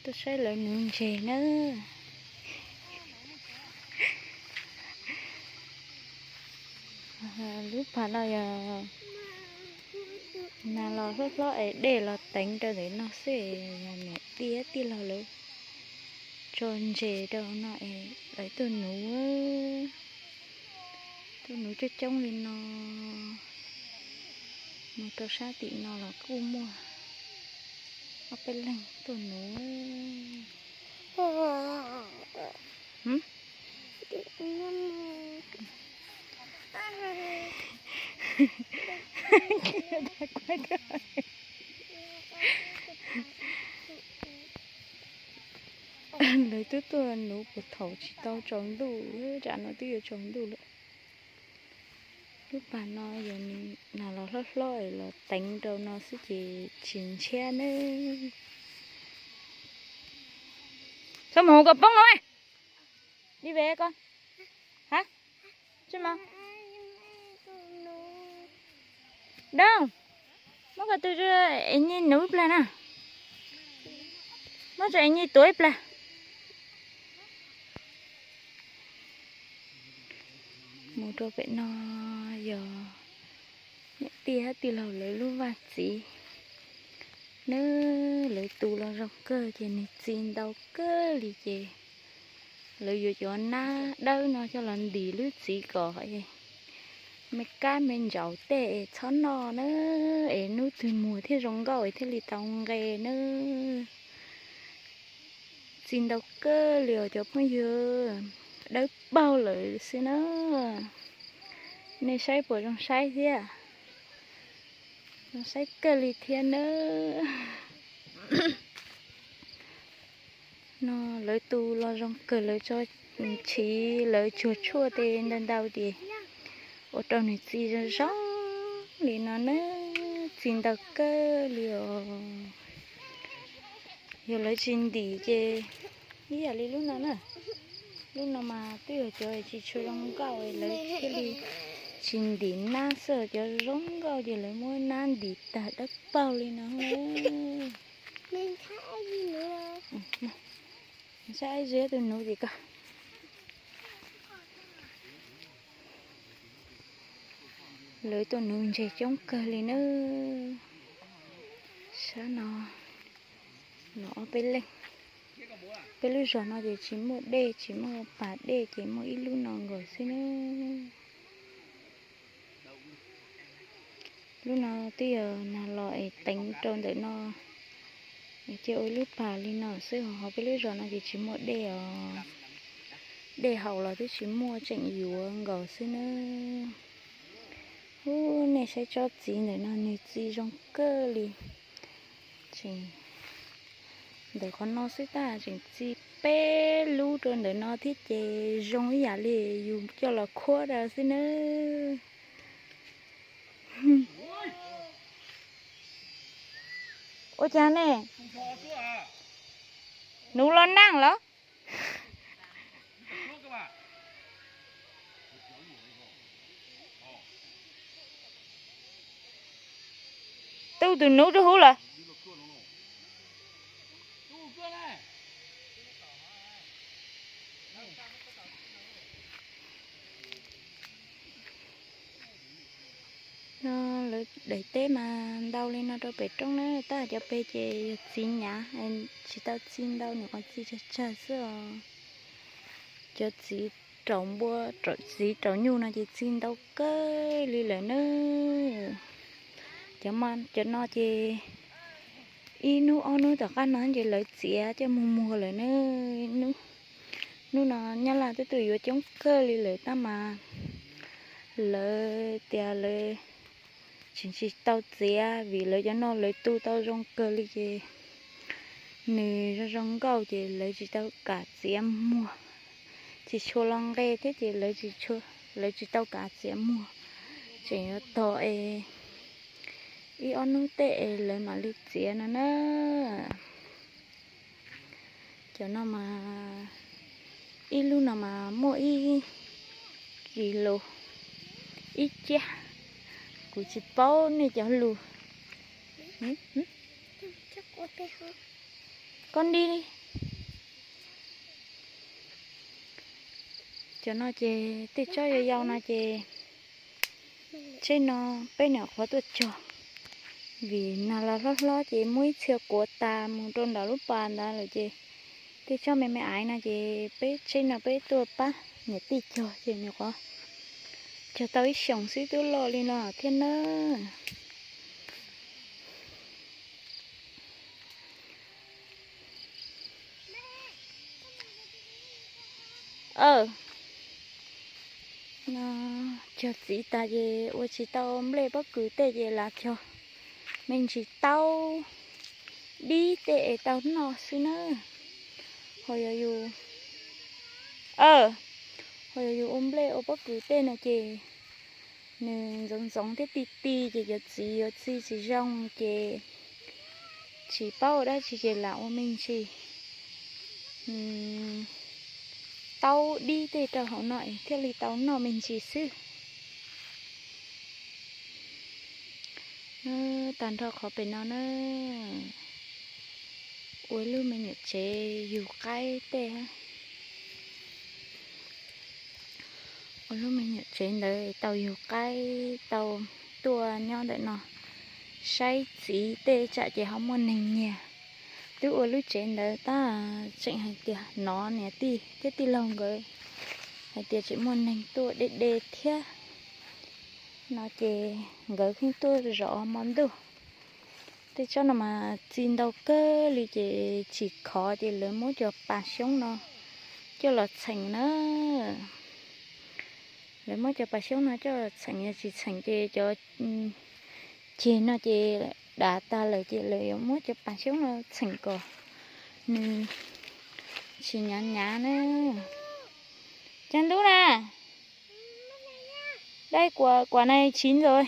Tuaj saib lawv nuv ntses na. Lub pas no yog nas los hlob hlob es dej los teev rau ntawm no xwb, yog niam tij tij laug lawv tso ntses rau no es lawv tuaj nuv, tuaj nuv coob coob li no. Mus rau sab tim no los kuj muaj ob peb leeg tuaj nuv. Lawv twb tuaj nuv puag thaum tsis tau tsaus ntuj, tsam no twb yuav tsaus ntuj lawm. Lub pas no yog nas los hlob hlob los teev rau no xwb ces tsis ntshiab nawb. Txhob mus hauv koj poob no. Đi về con. Hả? Chứ mà. Đâu? Muab ko tw es nyi nuv ib plag na. Muab tso es nyi tuav ib plag. Mus rau pem no yog niam tij thiab tij laug lawv lub vaj txiv. Nws lawv tu los zoo kawg ces nws txi ntau kawg li ces lawv yuav cov nab dawb no coj los ntim lub txiv kom me kab me ntsaum tej es txhob noj na, es hnub twg muag thiaj zoo nkauj es thiaj li tau nqe na. Txi ntau kawg li os cov phooj ywg, dawb paug lawm xwb na. Nej saib puas zoo saib thiab? Zoo saib kawg li thiab nawb. No lawv tu los zoo kawg, lawv tso tshiv lawv tsuag tshuaj tej ntau ntau ces ua rau nws txi zoo zoo li no na, txi ntau kawg li os. Yog lawv tsis ntim ces ib yam li lub no na, lub no mas twb yog cov tsis tshua zoo nkauj lawv thiaj li tsis ntim nab xwb, cov zoo nkauj ces lawv muab nab ntim tag dawb paug li no. Saib ziab tus nuv tim ko. Lawv tuaj nuv ntses coob kawg li nawb. Sab no los ob peb leeg. Peb lub zos no ces tsis muaj dej, tsis muaj pas dej ces muaj ib lub no nkaus xwb nawb. Lub no twb yog nag los es teev rau ntawm no, ces ua ib lub pas li no xwb, ho peb lub zos no ces tsis muaj dej os. Dej haus los twb tsis muaj, tseem yuav nkaus xwb nawb. Ub, nej saib tsob txiv ntawm no nws txi zoo kawg li. Tseem ntawm qhov no xwb tab tseem txi peb lub rau ntawm no thiab ces zoo ib yam li yus coj los khuab rau xwb nawb. Ua cas ne? Nuv los nag los? Tu tus nuv rau hauv lawm. No lawv daim teb mas ntau li no rau pem roob na, tab cov pem ces yog txiv nyav, tsis tau txi ntau, nyuam qhuav txi tsawg tsawg xwb os. Cov txiv raum npua, txiv raum nyuj no ces txi ntau kawg li lawm na. Cov, cov no ces ib hnub ob hnub tom qab no ces lawv txiav coj mus muag lawm na. Hnub no Nyab Laj twb tuaj yuav coob kawg li lawm tab mas lawv tias lawv tseem tsis tau txiav vim lawv cov no lawv tu tau zoo kawg li ces nws zoo zoo nkauj ces lawv tsis tau kam txiav muag, tsis tshua los nqe thiab ces lawv tsis tau kam txiav muag, tseem yuav tos es ib ob hnub tej es lawv mam li txiav no na. Cov no mas ib lub no mas muaj ib kis lus ib ciab, kuv tsis paub nej cov lus. Koj nti li. Cov no ces tej tsob yau yau no ces tsheb no peb nyuam qhuav tuaj cog, vim nag los hlob hlob ces muab ib txhia kuav tas mus rau nram lub pas ntawd lawm ces tej tsob me me aiv no ces peb tsheb no peb tuaj pab niam tij cog ces nyuam qhuav cog tau ib xyoos xwb twb loj li no thiab na. Cog txiv tas ces ua tsis tau nplej pob kws tej ces lav cog me ntsis taub dib tej es tau noj xwb na. Ho yog yus, ho yog yus ua nplej ua pob kws tej no ces nws ntxoov ntxoov thiab ti ti ces cov txiv yuav txi tsis zoo ces tsis paub ua dab tsi ces lam ua me ntsis taub dib tej rau hauv no es thiaj li tau noj me ntsis xwb. Tag nrho qhov pem no na, ua lub me nyuam tsev yug qaib tej. Ua lub me nyuam tsev ntawd tau yug qaib tau tuaj nyob ntawm no saib txiv tej tsam ces ho muaj neeg nyiag. Twb ua lub tsev ntawd tab tseem hais tias hnov niam tij thiab tij laug nkawd hais tias tseem muaj neeg tuaj de de thiab no ces nkawd pheej tuaj zov hmo ntuj. Tej tsob no mas txi ntau kawg li ces tsis khov ces lawv muab cov pas xyoob no coj los txheem na. Lawv muab cov pas xyoob no coj los txheem, yog tsis txheem ces cov ceg no ces dav tag lawm ces lawv yuav muab cov pas xyoob no txheem kom nws tsis hnyav hnyav na. Cog ntub na. Dai, kuam na tsiv ntxawm.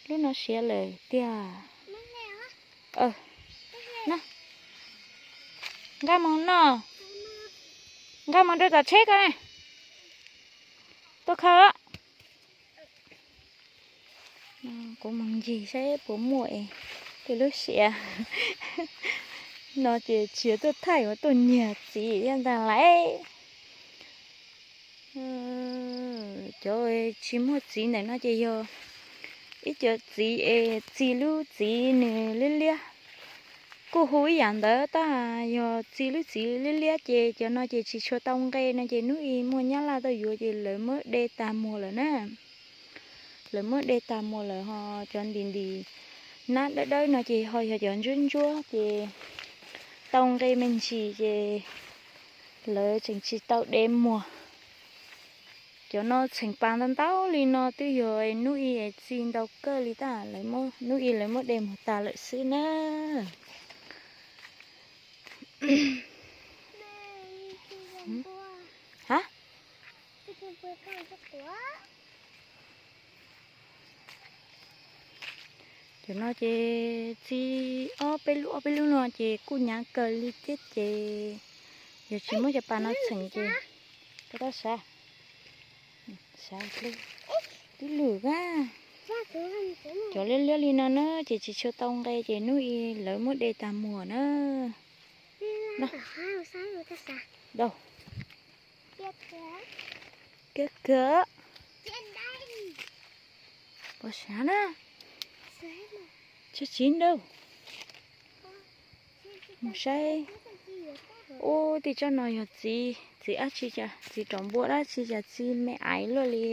Lub no siav lawm tiag. Nqa mus noj, nqa mus rau tom tsheb ko na. Tuaj khaws. Kuv mus ncig saib puas muaj es tej lub siav no ces tsis yog tuaj thaij, ua tuaj nyiag txiv thiab ntag lauj. Cov tsis muaj txiv ntawm no ces yog ib cov txiv es txi lub txiv nws liab liab. Kuj hu ib yam ntawd tab yog txi lub txiv liab liab ces cov no ces tsis tshua tau nqe no ces hnub i muaj nyab laj tuaj yuav ces lawv muab de tag muag lawm na. Lawv muab de tag muag lawm ho cov ntim ntim nab dawb dawb no ces ho yog cov ntsuab ntsuab ces tau nqe me ntsis ces lawv tseem tsis tau de muag. Cov no txheem pas ntau ntau li no twb yog hnub i txi ntau kawg li tab hnub i lawv muab de muag tag lawm xwb na. Ha, cov no ces txi ob peb lub ob peb lub no ces kuj hnyav kawg li thiab ces yog tsis muab cov pas no txheem ces, tab sav, sav tib lwm a. Cov liab liab li no na ces tsis tshua tau nqe ces hnub i lawv muab de tag muag na. Kiag kawg. Pov sav na. Tsis tsis ntau. Mus saib. Ub, tej tsob no yog txiv, txiv dab tsi cas, txiv rau npua dab tsi cas txi me aiv luaj li.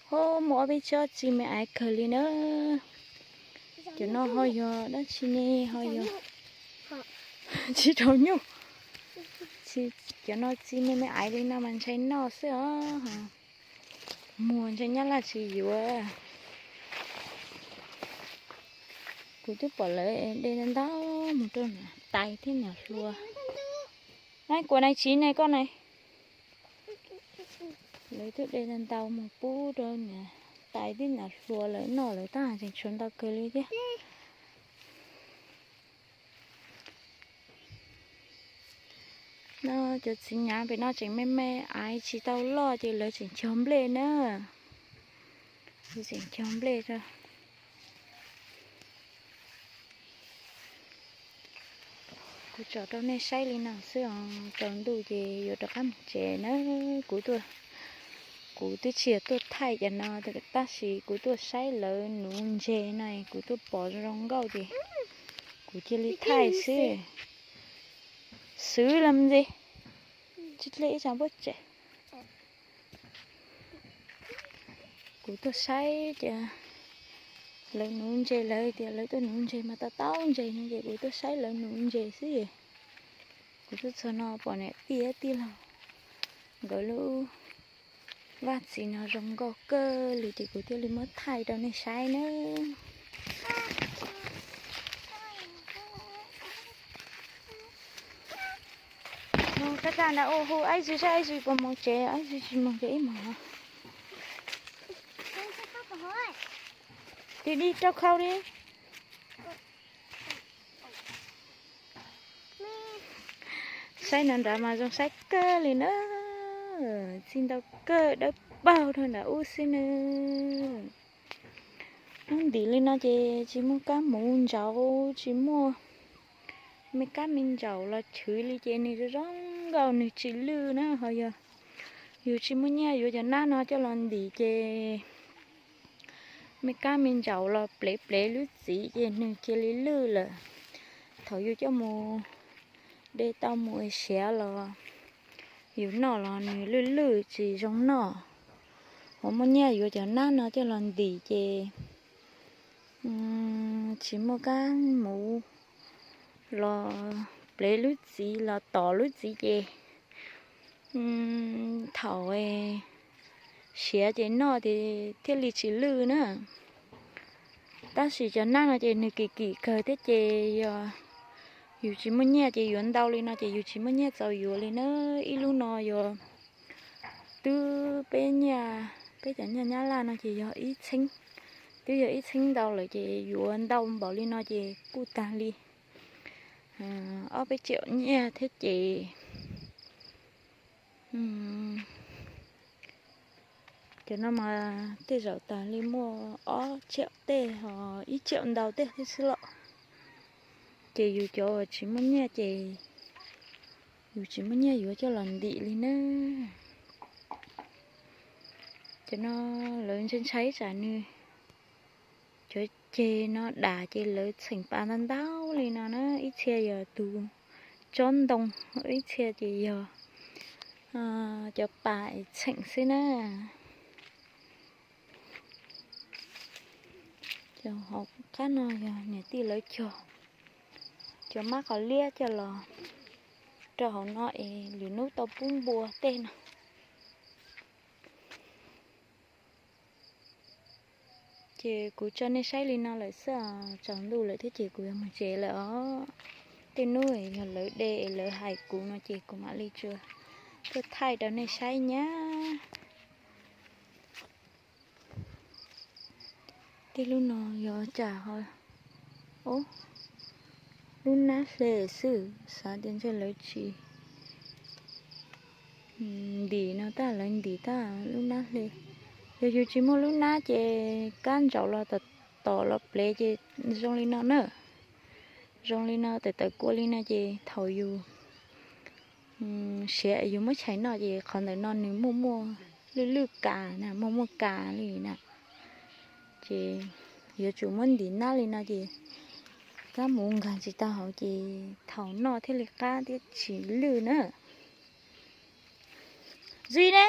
Ho muaj ob peb tsob txi me aiv kawg li na. Cov no ho yog dab tsi ne, ho yog tsis rau nyuj. Cov no txi me me aiv li no mas ntshai noj xwb os. Muag ntshai nyab laj tsis yuav. Kuv twb pom lawv de ntau ntau mus rau niam tais thiab niam hluas. Kuv nai tsiv ne koj ne. Lawv twb de ntau ntau mus pub rau niam tais thiab niam hluas lawv noj lawm tab tseem tshuav ntau kawg li thiab. No cov txiv nyav pem no tseem me me aiv tsis tau loj ces lawv tseem cog nplej na. Lawv tseem cog nplej rau. Kuv tsom rau nej saib li no xwb os, tsaus ntuj ces yuav rov qab mus tsev na. Kuv tuaj, kuv twb tsis yog tuaj thaij cov no, tab sis kuv tuaj saib lawv nuv ntses no, kuv tuaj pom zoo nkauj ces kuv cia li thaij xwb. Xwb los ntxiv, tsis dle ib tsam puab tsem. Kuv tuaj saib ces lawv nuv ntses, lawv tias lawv tuaj nuv ntses mas tau tau ntses no ces kuv tuaj saib lawv nuv ntses xwb. Kuv tuaj txog no pom niam tij tij laug nkawd lub vaj txiv no zoo nkauj kawg li ces kuv thiaj li muab thaij rau nej saib na. Mus tag tag nrad ua hu aib zis saib aib zis puas mus tsev, aib zis tsis mus ces ib mus. Tig dib rau khau li. Saib no nrad mas zoo saib kawg li na. Txij ntau kawg dawb paug rau nrad ub xwb na. Ub ntim li no ces tsis muaj kab mus ntsauv, tsis muaj me kab me ntsaum los chwv li ces nws zoo zoo nkauj, nws tsis lwj na. Ho yog yus tsis muaj nyiaj yuav cov nab no coj los ntim ces me kab me ntsaum los plev plev lub txiv ces nws cia li lwj lawm. Thaum yus coj mus de tau mus siav los yus noj los nws lwj lwj tsis zoo noj. Ho muaj nyiaj yuav cov nab no coj los ntim ces tsis muaj kab mus los plev lub txiv los tom lub txiv ces thaum siav ces noj ces thiaj li tsis lwj na. Tab sis cov nab no ces nws kim kim kawg thiab ces yog yus tsis muaj nyiaj ces yuav ntau li no ces yus tsis muaj nyiaj txaus yuav li na. Ib lub no yog twb peb nyiaj, peb cov nyiaj nyab laj no ces yog ib txheeb, twb yog ib txheeb ntau lawm ces yuav ntau npaum li no ces kuj tag li ob peb tsiaum nyiaj thiab ces cov no mas tej zaum tag li muaj ob tsiaum tej ho ib tsiaum ntau tej thiab xwb los. Ces yus cov uas tsis muaj nyiaj ces yus tsis muaj nyiaj yuav coj los ntim li na. Cov no lawv ntshai ntshai tsam nws, cov ceg no dam ces lawv txheem pas ntau ntau li no na, ib txhia yog tus tsob ntoo, ib txhia ces yog cov pas txheem xwb na. Cov hauv qab no yog niam tij lawv cog cov mab qos liab coj los rau hauv no es lwm hnub tau pub npua tej no. Ces kuv tso nej saib li no lawm xwb os, tsaus ntuj lawm thiab ces kuv yuav mus tsev lawm os. Tej hnub yog lawv de es lawv hais kuv no ces kuv mam li tsuas tuaj thaij rau nej saib nyab. Tej lub no yog cas ho, o, lub nab hle xwb, xav tias ntshe lawv tsis ntim no tab lawv ntim tab lub nab hle. Yog yus tsis muaj lub nab ces kab ntsaum los tom los plev ces zoo li no na. Zoo li no tawm tawm kua li no ces thaum yus siav yus muab chais noj ces qhov ntawm no nws muaj muaj lwj lwj kas na, muaj muaj kas li na. Ces yuav tsum muab ntim nab li no ces kab mus nkag tsis tau hauv ces thaum noj thiaj li qab thiab tsis lwj na. Zis ne,